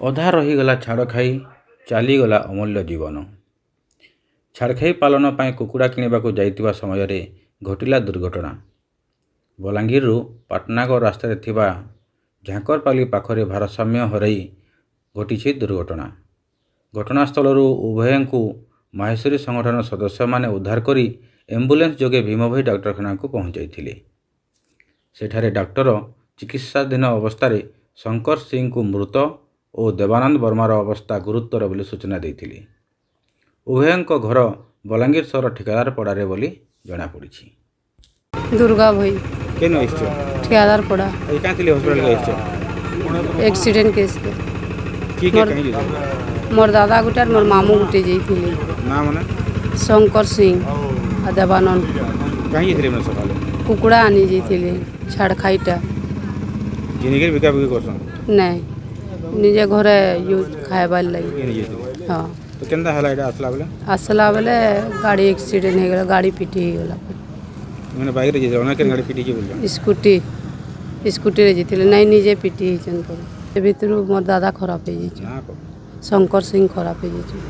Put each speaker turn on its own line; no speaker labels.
ଅଧା ରହିଗଲା ଛାଡ଼ଖାଇ, ଚାଲିଗଲା ଅମୂଲ୍ୟ ଜୀବନ। ଛାଡ଼ଖାଇ ପାଳନ ପାଇଁ କୁକୁଡ଼ା କିଣିବାକୁ ଯାଇଥିବା ସମୟରେ ଘଟିଲା ଦୁର୍ଘଟଣା। ବଲାଙ୍ଗୀରରୁ ପାଟନାଗଡ଼ ରାସ୍ତାରେ ଥିବା ଝାଙ୍କରପାଲି ପାଖରେ ଭାରସାମ୍ୟ ହରାଇ ଘଟିଛି ଦୁର୍ଘଟଣା। ଘଟଣାସ୍ଥଳରୁ ଉଭୟଙ୍କୁ ମାହେଶ୍ୱରୀ ସଂଗଠନର ସଦସ୍ୟମାନେ ଉଦ୍ଧାର କରି ଆମ୍ବୁଲାନ୍ସ ଯୋଗେ ଭୀମଭୋଇ ଡାକ୍ତରଖାନାକୁ ପହଞ୍ଚାଇଥିଲେ। ସେଠାରେ ଡାକ୍ତର ଚିକିତ୍ସାଧୀନ ଅବସ୍ଥାରେ ଶଙ୍କର ସିଂଙ୍କୁ ମୃତ ଓ ଦେବାନନ୍ଦ ବର୍ମାର ଅବସ୍ଥା ଗୁରୁତର ବୋଲି ସୂଚନା ଦେଇଥିଲେ। ଉଭୟଙ୍କ ଘର ବଲାଙ୍ଗୀର ସହର ଠିକାଦାରପଡ଼ାରେ ବୋଲି ଜଣାପଡ଼ିଛି।
ଦୁର୍ଗା ଭୋଇ।
କେନୁ ଆସିଛ?
ଠିକାଦାର ପଡ଼ା।
ଆଜି କାଁ ଥିଲେ ହସ୍ପିଟାଲକୁ ଆସିଛ?
Accident case.
କିଏ କିଏ କାହିଁ ଯାଇଥିଲେ?
ମୋର୍ ଦାଦା ଗୁଟେ ଆର୍ ମୋର୍ ମାମୁଁ ଗୁଟେ ଯାଇଥିଲେ।
ନା ମାନେ?
ଶଙ୍କର ସିଂ ଆଉ ଦେବାନନ୍ଦ।
କାହିଁ ଯାଇଥିଲେ ମାନେ ସକାଳେ?
କୁକୁଡ଼ା ଆନି ଯାଇଥିଲେ ଛାଡ଼ଖାଇଟା।
ଘିନିକିରି ବିକା ବିକି କରସନ୍?
ନାଇଁ, ନିଜେ ଘରେ ୟୁଜ୍ ଖାଇବାର୍ ଲାଗି।
ଘିନି ଯାଇଥିଲେ?
ହଁ।
ତ କେନ୍ତା ହେଲା ଏଇଟା ଆସିଲା ବେଲେ?
ଆସିଲା ବେଲେ ଗାଡ଼ି ଆକ୍ସିଡେଣ୍ଟ ହେଇଗଲା, ଗାଡ଼ି ପିଟି ହେଇଗଲା।
ମାନେ ବାଇକ୍ରେ ଯାଇଥିଲେ ଅନେକ ଗାଡ଼ି ପିଟିଛି ବୋଲୁଛନ୍?
ସ୍କୁଟିରେ ଯାଇଥିଲେ। ନାଇଁ, ନିଜେ ପିଟି ହେଇଛନ୍ ପରେ। ସେ ଭିତରୁ ମୋର୍ ଦାଦା ଖରାପ ହେଇଯାଇଛନ୍।
ନା କହ।
ଶଙ୍କର ସିଂ ଖରାପ ହେଇଯାଇଛନ୍।